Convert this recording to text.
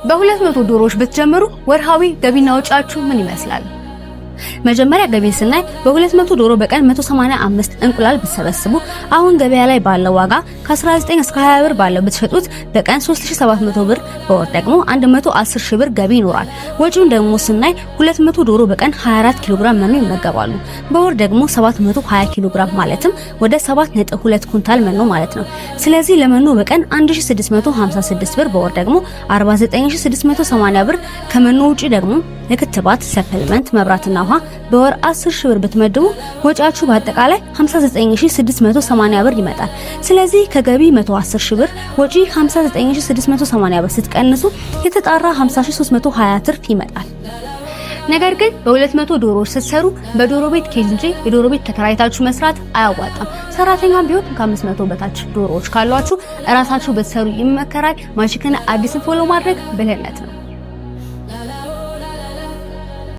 በ200 ዶሮዎች ብትጀምሩ ወርሃዊ ገቢና ወጪያችሁ ምን ይመስላል? መጀመሪያ ገቢን ስናይ በ200 ዶሮ በቀን 185 እንቁላል ብትሰበስቡ አሁን ገበያ ላይ ባለው ዋጋ ከ19 እስከ 20 ብር ባለው ብትሸጡት በቀን 3700 ብር፣ በወር ደግሞ 110 ሺህ ብር ገቢ ይኖራል። ወጪውን ደግሞ ስናይ 200 ዶሮ በቀን 24 ኪሎ ግራም መኖ ይመገባሉ። በወር ደግሞ 720 ኪሎ ግራም ማለትም ወደ 7.2 ኩንታል መኖ ማለት ነው። ስለዚህ ለመኖ በቀን 1656 ብር፣ በወር ደግሞ 49680 ብር። ከመኖ ውጪ ደግሞ ለክትባት፣ supplement፣ መብራትና ውሃ በወር 10 ሺህ ብር ብትመድቡ ወጪያችሁ በአጠቃላይ 59680 ብር ይመጣል። ስለዚህ ከገቢ 110 ሺህ ብር ወጪ 59680 ብር ስትቀንሱ የተጣራ 50320 ትርፍ ይመጣል። ነገር ግን በ200 ዶሮዎች ስትሰሩ በዶሮ ቤት cage እንጂ የዶሮ ቤት ተከራይታችሁ መስራት አያዋጣም። ሰራተኛም ቢሆን ከ500 በታች ዶሮዎች ካሏችሁ እራሳችሁ ብትሰሩ ይመከራል። ማጂክና አዲስን follow ማድረግ ብልህነት ነው።